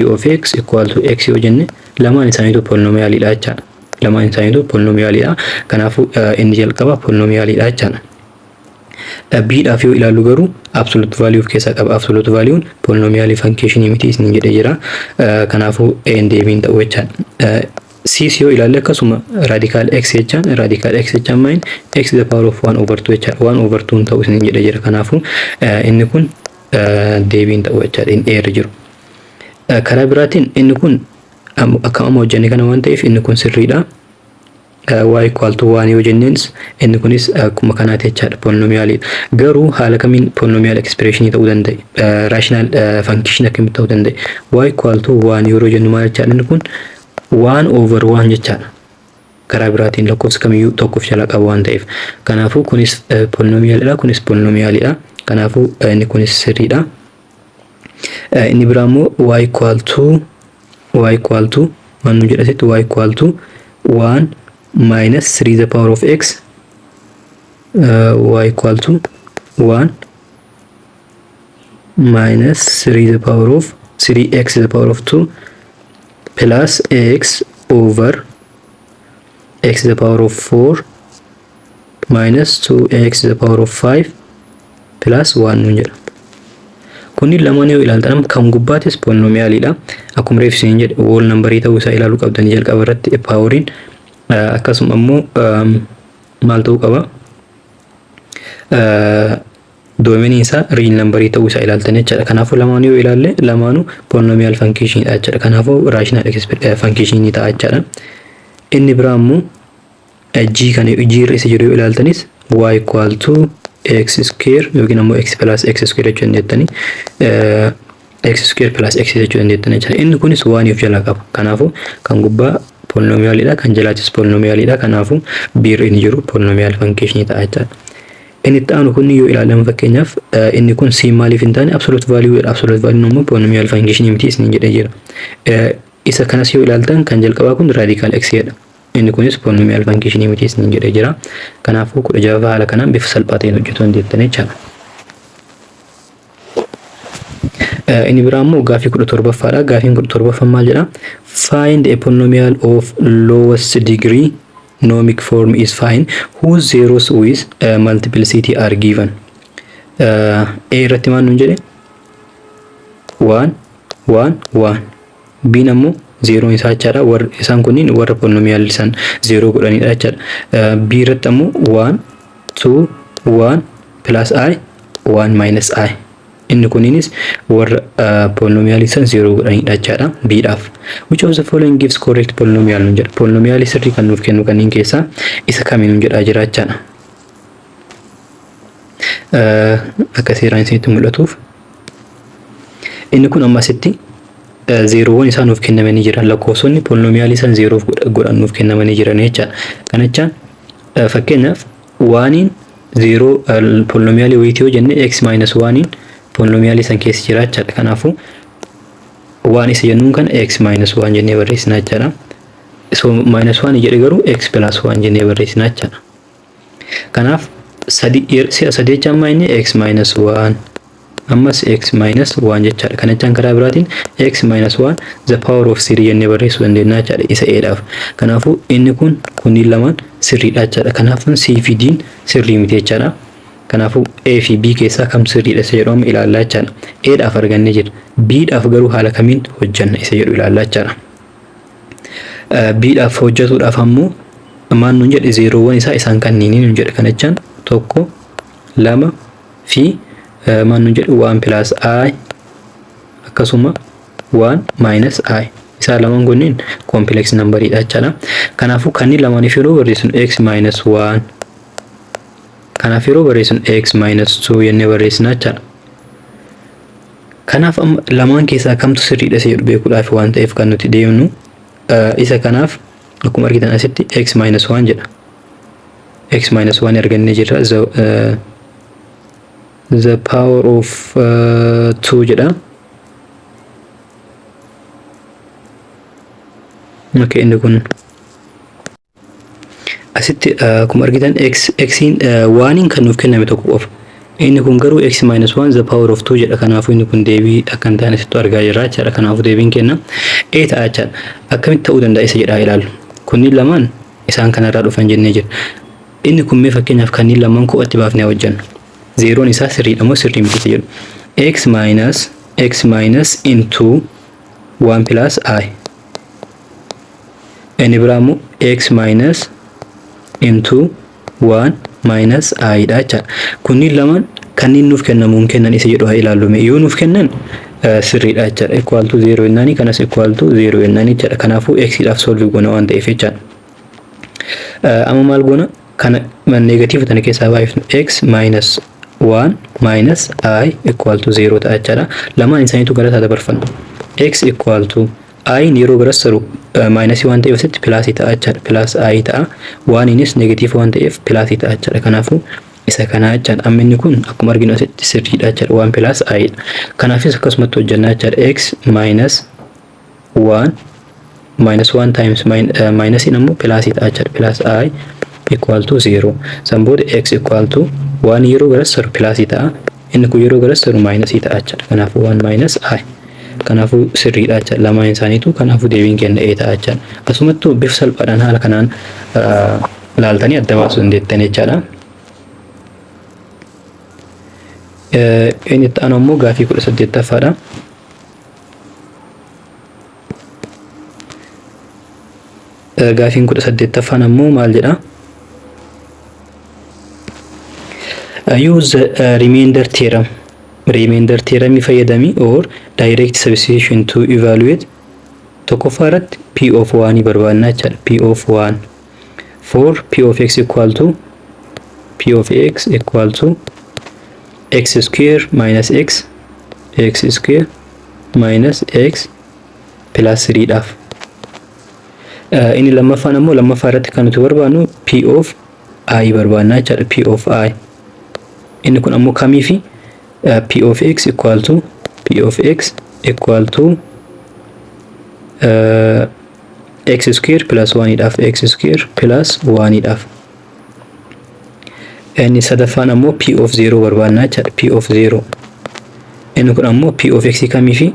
of x equal to x yoo jenne, lamaan isaaniitu polynomialiidha jechaadha. Lamaan isaaniitu polynomialiidha. Kanaafuu inni jalqaba polynomialiidha jechaadha. Bidhaaf yoo ilaallu garuu absolute value of keessaa qaba. Absolute value'n polynomial function miti isin jedhee jira. Kanaafuu een deebiin ta'u jechaadha. Cs yoo ilaalle akkasuma radical x jechaan maal? X the power of 1 over 2 jechaadha. 1 over 2 ta'u isin jedhee jira. Kanaafuu inni kun deebiin ta'u jechaadha. Inni eerra jiru. Karaa biraatiin inni kun akka amma hojjenne kana waan ta'eef inni kun sirriidha. Y equal to 1 yoo jenneenis inni kunis akkuma kanaati jechaadha, polynomialidha. Garuu haala kamiin polynomial expression ta'uu danda'e? Rational function akkamitti ta'uu danda'e? Y equal to 1 yeroo jennu maal jechaadha inni kun? 1 over 1 jechaadha. Karaa biraatiin lakkoofsa kamiyyuu tokkoof jalaa qaba waan ta'eef. Kanaafuu kunis polynomialidha, kunis polynomialidha. Kanaafuu inni kunis sirriidha. Inni biraa immoo y equal to maal nu jedha asitti? Y equal to 1 minus 3 the power of x, y equal to 1 minus 3 the power of 3x the power of 2 plus x over x the power of 4 minus 2x the power of 5 plus 1 nuun jedha. Kunniin lamaan yoo ilaaltan kan gubbaatis polynomialiidha. Akkuma reefsi isin jedhe, whole numberii ta'uu isaa ilaaluu qabdanii jalqaba irratti. Poweriin akkasuma immoo maal ta'uu qaba? Domainii isaa real numberii ta'uu isaa ilaaltan jechaadha. Kanaafuu lamaan yoo ilaalle lamaanuu polynomial functionidha jechaadha. Kanaafuu rational functionii ta'a jechaadha. Inni biraa immoo g kana, g irra isa jiru yoo ilaaltanis, y equal to x square yookiin ammoo x plus x square jechuu dandeettani. X square plus x jechuu dandeettani jechaadha. Inni kunis waan of jalaa qaba. Kanaafuu kan gubbaa polynomialidha, kan jalaatis polynomialidha. Kanaafuu b irra inni jiru polynomial functionii ta'a jechaadha. Inni itti aanu kun yoo ilaalamu, fakkeenyaaf inni kun c maaliif hin taane? Absolute value dha. Absolute value immoo polynomial functionii miti isiniin jedhee jira. Isa kanas yoo ilaaltan kan jalqabaa kun radical x jedha. Inni kunis polynomial functionii miti isiniin jedhee jira. Kanaafuu 16ffaa haala kanaan bifa salphaa ta'een hojjetuu dandeettan jechaadha. Inni biraa immoo gaaffii 17ffaadha. Gaaffiin 17ffaan maal jedha? Find a polynomial of lowest degree nomic form is fine whose zeros with multiplicity are given. A irratti maal nuun jedhe? 1 1 1. B ammoo zeroon isaa jechaadha. Warra isaan kunniin warra polynomial isaan zero godhanidha jechaadha. B irratti ammoo 1 2 1 plus i 1 minus i. Inni kunniinis warra polynomial isaan zero godhanidha jechaadha B dhaaf. Which of the following gives correct polynomial nuun jedha. Polynomial sirrii kan nuuf kennu kanneen keessaa isa kamii nuun jedhaa jira jechaadha. Akka seeraan isinitti mul'atuuf, inni kun amma asitti zeroowwan isaa nuuf kennamanii jiran, lakkoofsonni polynomialii isaan zeroof godhan nuuf kennamanii jiran jechaadha. Kana jechaan fakkeenyaaf oneiin zero polynomialii wayitii yoo jenne, x minus oneiin polynomialii san keessa jira jechaadha. Kanaafuu one isa jennuun kana x minus one jennee barreessina jechaadha. So minus one jedhe garuu x plus one jennee barreessina jechaadha. Kanaaf sadi si'a sadi jechaan maa inni x minus one ammas x minus one jechaadha. Kana jechaan karaa biraatiin x minus one the power of three jennee barreessuu dandeenya jechaadha isa eedhaaf. Kanaafuu inni kun kunniin lamaan sirriidha jechaadha. Kanaafuu C fi D'n sirrii miti jechaadha. Kanaafuu A fi B keessaa kam sirriidha isa jedhu amma ilaallaa jechaadha. A dhaaf argannee jira. B dhaaf garuu haala kamiin hojjanna isa jedhu ilaallaa jechaadha. B dhaaf hojjetuudhaaf ammoo maal nuun jedhe? Zeroowwan isaa isaan kanniini nuun jedhe. Kana jechaan tokko, lama fi maal nuun jedhe? One plus i akkasuma one minus i. Isaan lamaan kunniin complex numberiidha jechaadha. Kanaafuu kanneen lamaaniif yeroo barreessinu x minus one, kanaaf yeroo barreessinu x minus two jennee barreessina jechaadha. Kanaaf amma lamaan keessaa kamtu sirriidha isa jedhu beekuudhaaf waan ta'eef kan nuti deemnu, isa kanaaf akkuma argitan asitti x minus 1 jedha. X minus 1 argannee jirra. The power of 2 jedha. Okay, inni kun asitti akkuma argitan x xiin oneiin kan nuuf kenname tokko qofa. Inni kun garuu x minus 1 the power of 2 jedha. Kanaafuu inni kun deebii akka hin taane asitti argaa jirra jechaadha. Kanaafuu deebiin kenna A ta'a jechaadha. Akkamitti ta'uu danda'a isa jedhaa ilaallu. Kunniin lamaan isaan kanarraa dhufan jennee jira. Inni kun mee fakkeenyaaf kanneen lamaan kophatti baafnee hojjennu. Zeroon isaa sirriidha moo sirrii miti isa jedhu. X minus x minus into 1 plus i. Inni biraa immoo x minus into 1 minus i dha jechaadha. Kunniin lamaan kanneen nuuf kennamuun kennan isa jedhu haa ilaallu. Yoo nuuf kennan sirriidha jechaadha. Equal to 0 jennaani, kanas equal to 0 jennaani jechaadha. Kanaafuu x dhaaf solve goona waan ta'eef jechaadha. Amma maal goona? Kana negative tana keessaa baay'ifnu, x minus 1 minus i equal to 0 ta'a jechaadha. Lamaan isaaniitu gara isaa dabarfanna. X equal to i yeroo garas taru minusii waan ta'eef asitti plusii ta'a jechaadha. Plus i ta'a. Oneiinis negative waan ta'eef plusii ta'a jechaadha. Kanaafuu isa kanaa jechaadha. Amma inni kun akkuma arginu asitti sirriidha jechaadha. One plus i dha. Kanaafis akkasumatti hojjannaa jechaadha. X minus 1 Minus 1 times minusiin ammoo plusii ta'a jechaadha. Plus i equal to 0. San booda x equal to 1 yeroo garas taru plusii ta'a. Inni kun yeroo garas taru minusii ta'a jechaadha. Kanaafuu 1 minus i. Kanaafuu sirriidha jechaadha. Lamaan isaaniitu, kanaafuu deebiin keenya A ta'a jechaadha. Asumattuu bifa salphaadhaan haala kanaan laaltanii adda baasuu dandeettan jechaadha. Inni itti aanu ammoo gaafii 18ffaadha. Gaafiin 18ffaan ammoo maal jedha? Use the remainder theorem. Remainder theorem fayyadami or direct substitution to evaluate. Tokkoffaa irratti p of 1 barbaadna jechaadha. P of 1 for p of x equal to p of x equal to x square minus x, x square minus x plus 3 dhaaf. Inni lammaffaan ammoo, lammaffaa irratti kan nuti barbaadnu p of i barbaadna jechaadha. P of i. Inni kun ammoo kamii fi p of x equal to p of x equal to x square plus 1 dhaaf, x square plus 1 dhaaf. Inni sadaffaan ammoo p of 0 barbaadna jechaadha. P of 0. Inni kun ammoo p of x kamii fi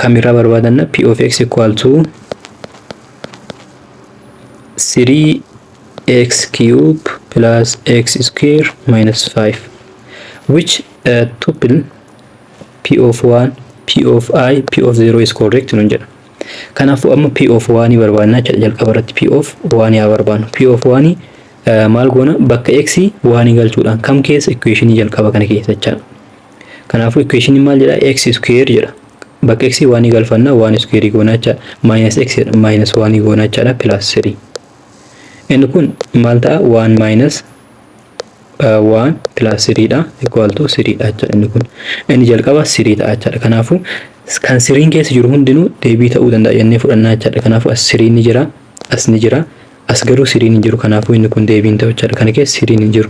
kamirraa barbaadanna? P of x equal to 3x cube plus x square minus 5. Which tuple p of 1, p of i, p of 0 is correct nun jedha. Kanaafuu amma p of 1 barbaadna jechaadha. Jalqaba irratti p of 1 haa barbaadnu. P of 1 maal goona? Bakka x 1 galchuudhaan. Kam keessa? Equationii jalqaba kana keessa jechaadha. Kanaafuu equationii maal jedha? X square jedha. Bakka x 1 galfanna, 1 square goona jechaadha. Minus x jedha, minus 1 goona jechaadha, plus 3. Inni kun maal ta'a? 1 minus 1 plus 3 dha, equal to 3 dha jechaadha inni kun. Inni jalqaba 3 ta'a jechaadha. Kanaafuu kan 3 keessa jiru hundinuu deebii ta'uu danda'a jennee fudhannaa jechaadha. Kanaafuu as 3 ni jira, as ni jira, as garuu 3 hin jiru. Kanaafuu inni kun deebiin ta'u jechaadha. Kana keessa 3 hin jiru.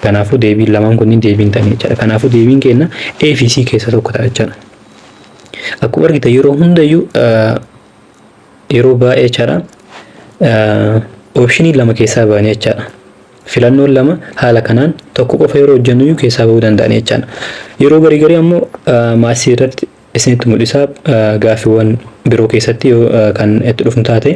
Kanaafuu deebiin lamaan kunniin deebiin ta'anii jechaadha. Kanaafuu deebiin keenya A fi C keessa tokko ta'a jechaadha. Akkuma argitan, yeroo hundayyuu, yeroo baay'ee jechaadha, optionii lama keessaa ba'anii jechaadha. Filannoon lama haala kanaan tokko qofa yeroo hojjennu keessaa bahuu danda'an jechaadha. Yeroo garii garii ammoo mathsii irratti isinitti mul'isa, gaaffiiwwan biroo keessatti yoo kan itti dhufnu taate,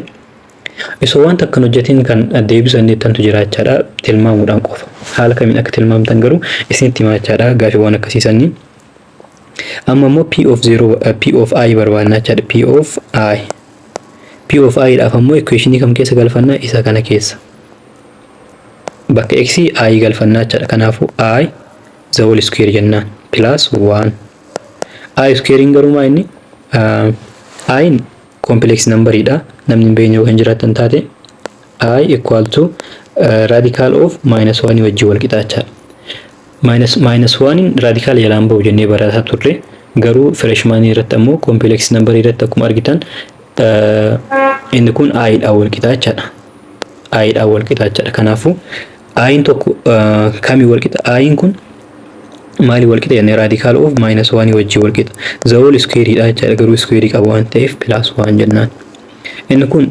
osoo wanta akkan hojjetiin kan deebisu dandeettantu jira jechaadha, tilmaamuudhaan qofa. Haala kamiin akka tilmaamtan garuu isinitti hima jechaadha gaaffiiwwan akkasiisanii. Amma immoo P of 0, P of I barbaadna jechaadha. P of I. P of I dhaaf ammoo equationii kam keessa galfanna? Isa kana keessa. Bakka x i galfannaa jechaadha. Kanaafuu i the whole square jennaan plus 1. I squarein garuu maa inni? I complex numberidha. Namni hin beekne yoo kan jiraattan taate, i equal to radical of minus 1 wajjin wal qixa jechaadha. Minus 1 radical jalaan bahu jennee barataa turre, garuu freshman irratti ammoo complex number irratti akkuma argitan inni kun i dhaan wal qixa jechaadha. I dhaan wal qixa jechaadha. Kanaafuu i'n tokko kamii wal qixa? I'n kun maali wal qixa jennee? Radical of minus 1 wajjin wal qixa. The whole square dha jechaadha, garuu square qaba waan ta'eef plus 1 jennaan. Inni kun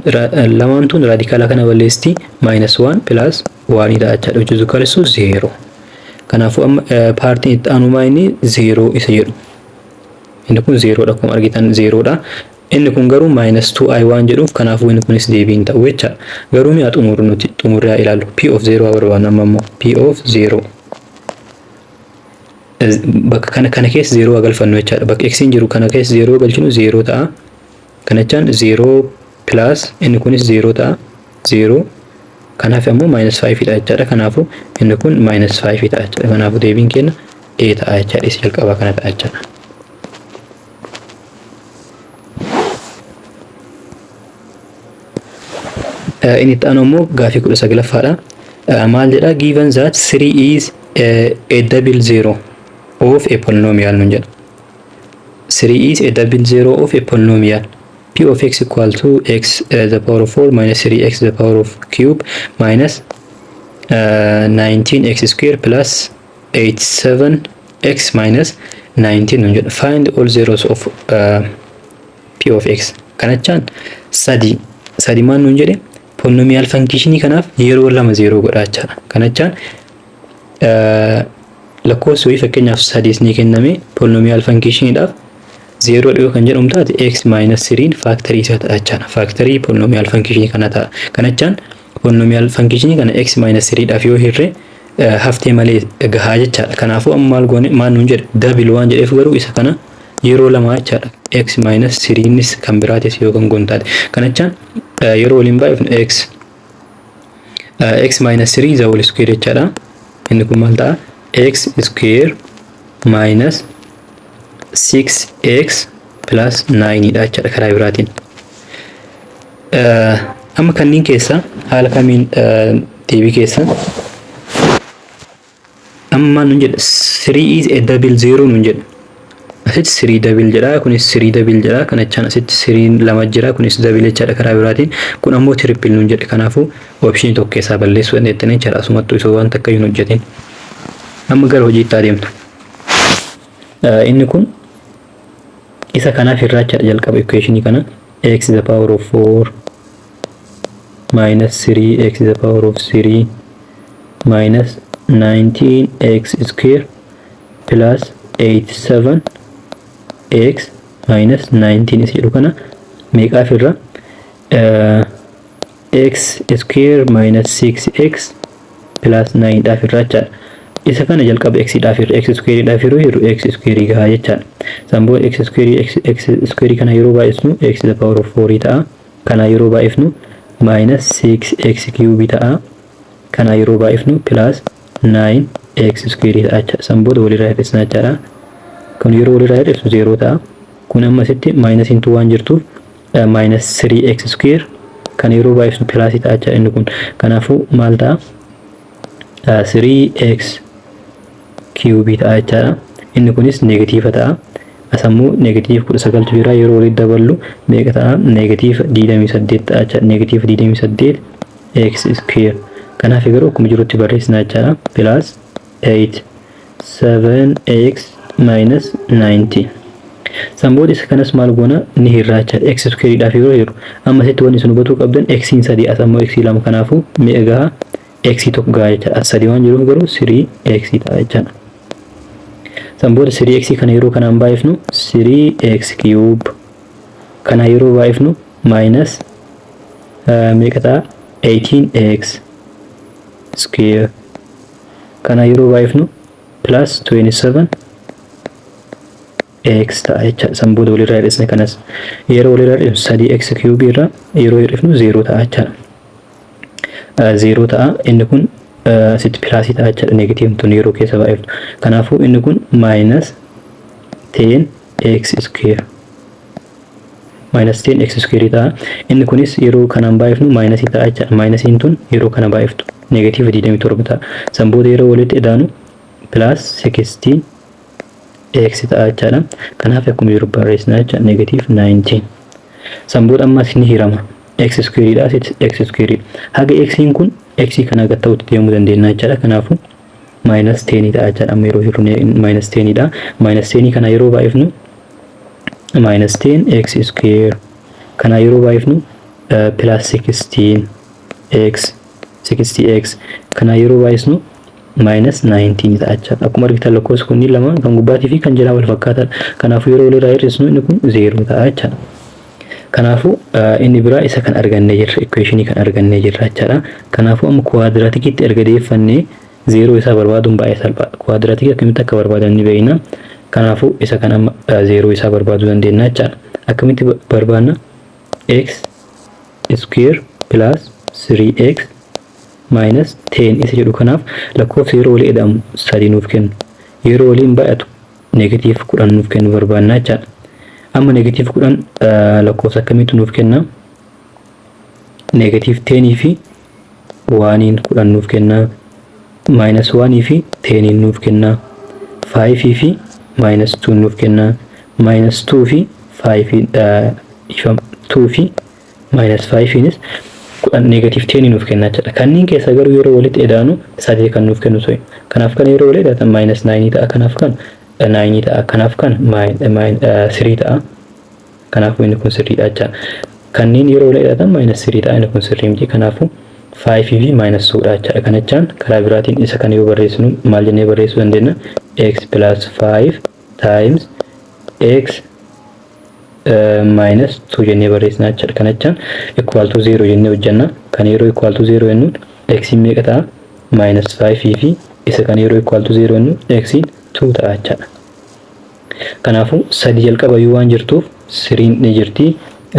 lamaan tun radicala kana balleessitii, minus 1 plus 1 dha jechaadha. Which is equal to 0. Kanaafuu amma partiin itti aanu maa inni? 0 isa jedhu. Inni kun 0 dha, akkuma argitan 0 dha. Inni kun garuu minus 2i waan jedhuuf, kanaafuu inni kunis deebii hin ta'u jechaadha. Garuu mi'a xumuru, nuti xumurree haa ilaallu. P of 0 haa barbaadnu amma immoo. P of 0. Bakka kana keessa 0 haa galfannu jechaadha. Bakka x hin jiru kana keessa 0 galchinu, 0 ta'a. Kana jechaan 0 plus inni kunis 0 ta'a. 0, kanaaf ammoo minus 5 dha jechaadha. Kanaafuu inni kun minus 5 ta'a jechaadha. Kanaafuu deebiin keenya A ta'a jechaadha. Isa jalqabaa kana ta'a jechaadha. Inni itti aanu immoo gaafii 19ffaadha. Maal jedha? Given that 3 is a double zero of a polynomial nun jedha. 3 is a double zero of a polynomial p of x equal to x the power of 4 minus 3x the power of cube minus 19x square plus 87x minus 19 nun jedha. Find all zeros of p of x. Kanachaan Sadi sadi maal nuun jedhe? Polynomial functionii kanaaf yeroo lama zeeroo godha jechaadha. Kana jechaan lakkoofsi wayii, fakkeenyaaf sadiis ni kenname, polynomial functioniidhaaf zeeroo dhiyoo kan jedhamu taate, x minus 3 factorii isaa ta'a jechaadha. Factorii polynomial functionii kana ta'a. Kana jechaan polynomial functionii kana x minus 3 dhaaf yoo hirre haftee malee gahaa jechaadha. Kanaafuu amma maal goone? Maal nuun jedhe? Double waan jedheef garuu isa kana yeroo lama jechaadha. X minus 3nis kan biraatis yoo kan goon taate. Kana jechaan yeroo waliin baay'ifnu x minus 3 the whole square jechaadha. Inni kun maal ta'a? X square minus 6x plus 9 dha jechaadha karaa biraatiin. Amma kanneen keessa haala kamiin deebii keessa amma maal nuun jedha? 3 is a double zero nuun jedha. Asitti 3 double jedha, kunis 3 double jedha. Kana jechaan asitti 3 lama jira, kunis double jechaadha karaa biraatiin. Kun ammoo triple nuun jedhe. Kanaafuu optionii tokko keessaa balleessuu dandeettanii jechaadha. Asumattuu isoo waan takka hin hojjetin. Amma gara hojiitti adeemtu. Inni kun isa kanaaf irraachaadha. Jalqaba equationii kana x the power of 4 minus 3 x the power of 3 minus 19 x square plus 87 x minus 19 isa jedhu kana meeqaaf irra? X square minus 6x plus 9 dhaaf irraa jechaadha. Isa kana jalqaba x dhaaf irra, x square dhaaf yeroo yeroo x square gahaa jechaadha. San booda x square x x square kana yeroo baay'isnu x the power of 4 ta'a. Kana yeroo baay'ifnu minus 6x cube ta'a. Kana yeroo baay'ifnu plus 9x square ta'a jechaadha. San booda walirraa hir'isna jechaadha. Kun yeroo walirraa hir'isnu 0 ta'a. Kun amma asitti minus into waan jirtuuf minus 3x square kan yeroo baay'isnu plusii ta'a jechaadha inni kun. Kanaafuu maal ta'a? 3x cube ta'a jechaadha. Inni kunis negative ta'a. Asammoo negative 19tu jira, yeroo walitti daballu meeqa ta'a? Negative 28 ta'a jechaadha. Negative 28 x square. Kanaaf garuu akkuma jirutti barreessina jechaadha. Plus 8 7x minus 19. San booda isa kanas maal goona? Ni hirraa jechaadha. X square dhaaf yeroo hiru, amma asitti wanni isin hubatuu qabdan x sadii, as ammoo x lama, kanaafuu meeqa gahaa? X tokko gahaa jechaadha. As sadii waan jiruuf garuu 3 x ta'a jechaadha. San booda 3x kana yeroo kanaan baay'ifnu 3x cube, kana yeroo baay'ifnu minus meeqa ta'a? 18x square, kana yeroo baay'ifnu plus 27 x ta'a jechaadha. San booda walirraa hir'isne. Kanas yeroo walirraa hir'isnu 3x cube irraa yeroo hir'ifnu 0 ta'a jechaadha. 0 ta'a. Inni kun asitti plusii ta'a jechaadha, negative tun yeroo keessa baay'iftu. Kanaafuu inni kun minus 10 x square, minus 10 x square ta'a. Inni kunis yeroo kanaan baay'ifnu minusii ta'a jechaadha. Minusiin tun yeroo kana baay'iftu negative 27 ta'a. San booda yeroo walitti idaanu plus 16 x ta'a jechaadha. Kanaaf akkuma jiru barreessina jecha, negative 19. San booda ammas ni hirama. X square dha, asitti x square. Haga x kun x kana gad ta'utti deemuu dandeenya jechaadha. Kanaafuu minus 10 ta'a jechaadha. Amma yeroo hirru minus 10 dha. Minus 10 kana yeroo baay'ifnu minus 10 x square, kana yeroo baay'ifnu plus 16 x, 60x, kana yeroo baay'isnu minus 19 ta'a jechaadha. Akkuma argitan lakkoofsi kunniin lama kan gubbaatii fi kan jalaa wal fakkaataadha. Kanaafuu yeroo walirraa hir'isnu inni kun 0 ta'a jechaadha. Kanaafuu inni biraa isa kan argannee jirra, equationii kan argannee jirra jechaadha. Kanaafuu amma quadraticitti erga deeffannee zeeroo isaa barbaaduun baay'ee salphaadha. Quadraticii akkamitti akka barbaadan ni beekna. Kanaafuu isa kan amma zeeroo isaa barbaaduu dandeenya jechaadha. Akkamitti barbaanna? X square plus 3x minus 10 isa jedhu kanaaf lakkoofsa yeroo walii ida'amu sadii nuuf kennu, yeroo waliin baay'atu negative 10 nuuf kennu barbaanna jechaadha. Amma negative 10 lakkoofsa akkamiitu nuuf kenna? Negative 10 fi oneiin 10 nuuf kenna. Minus 1 fi 10 nuuf kenna. 5 fi minus 2 nuuf kenna. Minus 2 fi 5, 2 fi minus 5nis 10, negative 10 nuuf kenna jechuudha. Kanneen keessa garuu yeroo walitti idaanu sadii kan nuuf kennu ture. Kanaaf kan yeroo walitti idaatan minus 9 ta'a. Kanaaf kan 9 ta'a. Kanaaf kan 3 ta'a. Kanaafuu inni kun sirriidha jechaadha. Kanneen yeroo wal hidhatan minus 3 ta'a. Inni kun sirrii miti. Kanaafuu 5 fi minus 2 dha jechaadha. Kana jechaan karaa biraatiin isa kana yoo barreessinu maal jennee barreessuu dandeenya? X plus 5 times x minus 2 jennee barreessina jechaadha. Kana jechaan equal to 0 jennee hojjenna. Kan yeroo equal to 0 jennuun x meeqa ta'a? Minus 5 fi isa kan yeroo equal to 0 jennuun x 2 ta'a jechaadha. Kanaafuu sadi jalqaba iyyuu waan jirtuuf three'n ni jirti.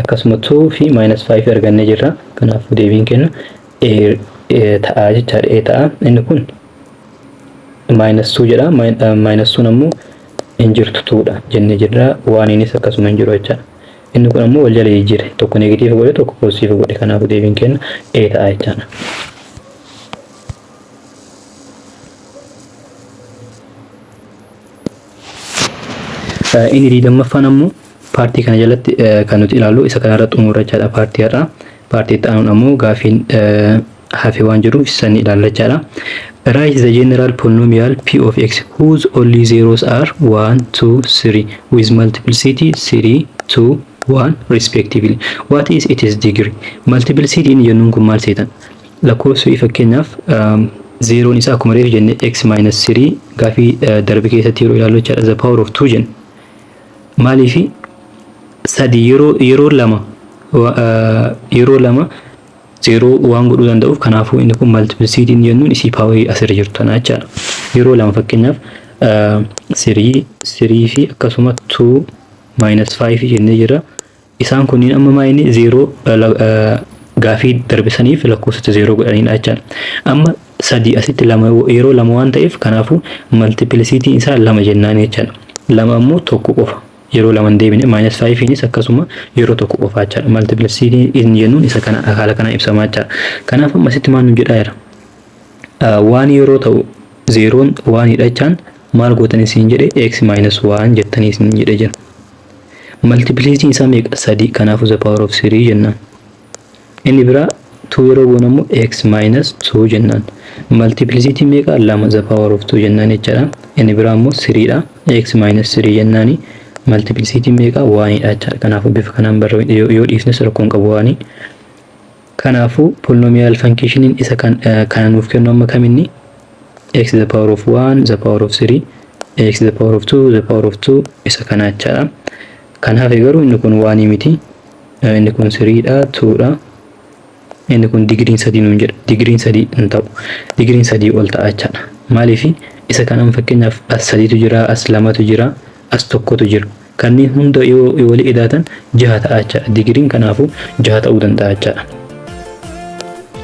Akkasuma 2 fi minus 5 argannee jirra. Kanaafuu deebiin kenna A ta'a jechaadha. A ta'a. Inni kun minus 2 jedha. Minus 2 ammoo hin jirtu, 2 dha jennee jirra. Waan innis akkasuma hin jiru jechaadha. Inni kun ammoo wal jala jijjiire. Tokko negative godhe, tokko positive godhe. Kanaafuu deebiin kenna A ta'a jechaadha. Inni 20ffaan ammoo paartii kana jalatti kan nuti ilaallu isa kanarra xumurra jechaadha paartii har'aa. Paartii itti aanuun ammoo gaafiin hafe waan jiruuf isa ni ilaalla jechaadha. Write the general polynomial p of x whose only zeros are 1, 2, 3 with multiplicity 3, 2, 1 respectively. What is its degree? Multiplicity inni jennuun kun maal seetan? Lakkoofsi fakkeenyaaf zeeroon isaa akkuma reefu jenne x minus 3 gaafii darbe keessatti yeroo ilaallu jechaadha, the power of 2 jenne. Maaliifi sadi yeroo lama zeeroo waan godhuu danda'uuf, kanaafuu inni kun multiplicity jennuun isii power asirra jirtu tana jechaadha. Yeroo lama fakkeenyaaf 3, 3 fi akkasuma 2 minus 5 jennee jira. Isaan kunniin amma maa inni zeeroo gaafii darbisaniif lakkoofsota zeeroo godhanidha jechaadha. Amma sadi asitti lama yeroo lama waan ta'eef, kanaafuu multiplicity isaa lama jennaan jechaadha. Lama ammoo tokko qofa. Yeroo lama hin deebine. Minus 5 akkasuma yeroo tokko qofa jechaadha. Multiplicity inni jennuun isa kana haala kanaan ibsamaa jechaadha. Kanaaf amma asitti maal nu jedhaa jira? Waan yeroo ta'u zeeroon onedha jechaan maal gootan isin jedhe? X minus 1 jettanii isin jedhe jira. Multiplicity isaa meeqa? Sadi. Kanaafuu the power of 3 jennaan. Inni biraa 2 yeroo goonu ammoo x minus 2 jennaan. Multiplicity meeqa? Lama, the power of 2 jennaan jechaadha. Inni biraa ammoo 3 dha. X minus 3 jennaani. Multiplicity meeqa? Onedha jechaadha. Kanaafuu bifa kanaan barree yoo dhiifnes rakkoon qabu one. Kanaafuu polynomial functioniin isa kan kana nuuf kennu amma kaminni? X the power of 1, the power of 3, x the power of 2, the power of 2 isa kana jechaadha. Kan hafe garuu inni kun one miti. Inni kun 3 dha, 2 dha. Inni kun digiriin sadii nuun jedha. Digiriin sadii hin ta'u. Digiriin sadii ol ta'a jechaadha. Maaliif isa kanaan fakkeenyaaf as sadiitu jira, as lamatu jira, as tokkotu jira. Kanneen hunda yoo walii idaatan jaha ta'a jechaadha. Digiriin kanaafuu jaha ta'uu danda'a jechaadha.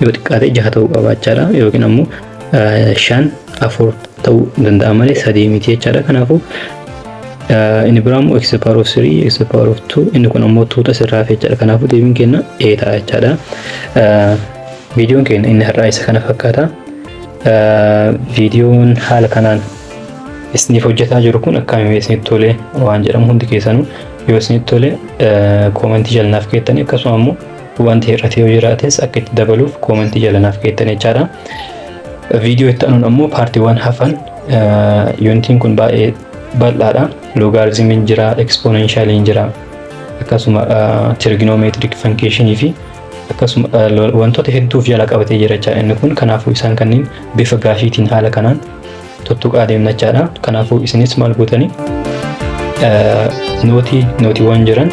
Yoo xiqqaate jaha ta'uu qaba jechaadha. Yookiin ammoo shan, afur ta'uu danda'a malee sadii miti jechaadha. Kanaafuu inni biraa immoo x power of 3, x power of 2, inni kun ammoo tuuta sirraa hafe jechaadha. Kanaafuu deebiin keenya A ta'a jechaadha. Viidiyoon keenya inni har'aa isa kana fakkaata. Viidiyoon haala kanaan isiniif hojjetaa jiru kun akkamiin isinitti tole waan jedhamu hundi keessanuu yoo isinitti tole koomentii jala naaf keettanii, akkasuma ammoo wanti hir'ate yoo jiraates akka itti dabaluuf koomentii jala naaf keettan jechaadha. Viidiyoo itti aanuun ammoo paartiiwwan hafan, yuunitiin kun baay'ee bal'aadha. Logarithmiin jira, exponentialiin jira, akkasuma trigonometric functionii fi akkasuma wantoota hedduuf jala qabatee jira jechaadha inni kun. Kanaafuu isaan kanneen bifa gaafiitiin haala kanaan tuttuqaa deemna jechaadha. Kanaafuu isinis maal gootanii, nootiiwwan jiran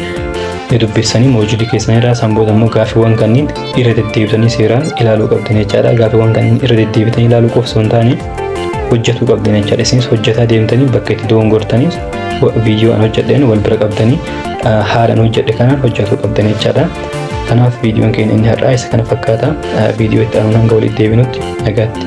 dubbissanii moojuulii keessan irraa, san booda immoo gaafiiwwan kanneen irra deddeebitanii seeraan ilaaluu qabdan jechaadha. Gaafiiwwan kanneen irra deddeebitanii ilaaluu qofa osoo hin taane hojjetuu qabdan jechaadha. Isinis hojjetaa deemtanii bakka itti dogongortanis viidiyoo an hojjedheen wal bira qabdanii haalaan hojjedhe kanaan hojjetuu qabdan jechaadha. Kanaaf viidiyoon keenya inni har'aa isa kana fakkaata. Viidiyoo itti aanuun hanga walitti deebinutti nagaatti.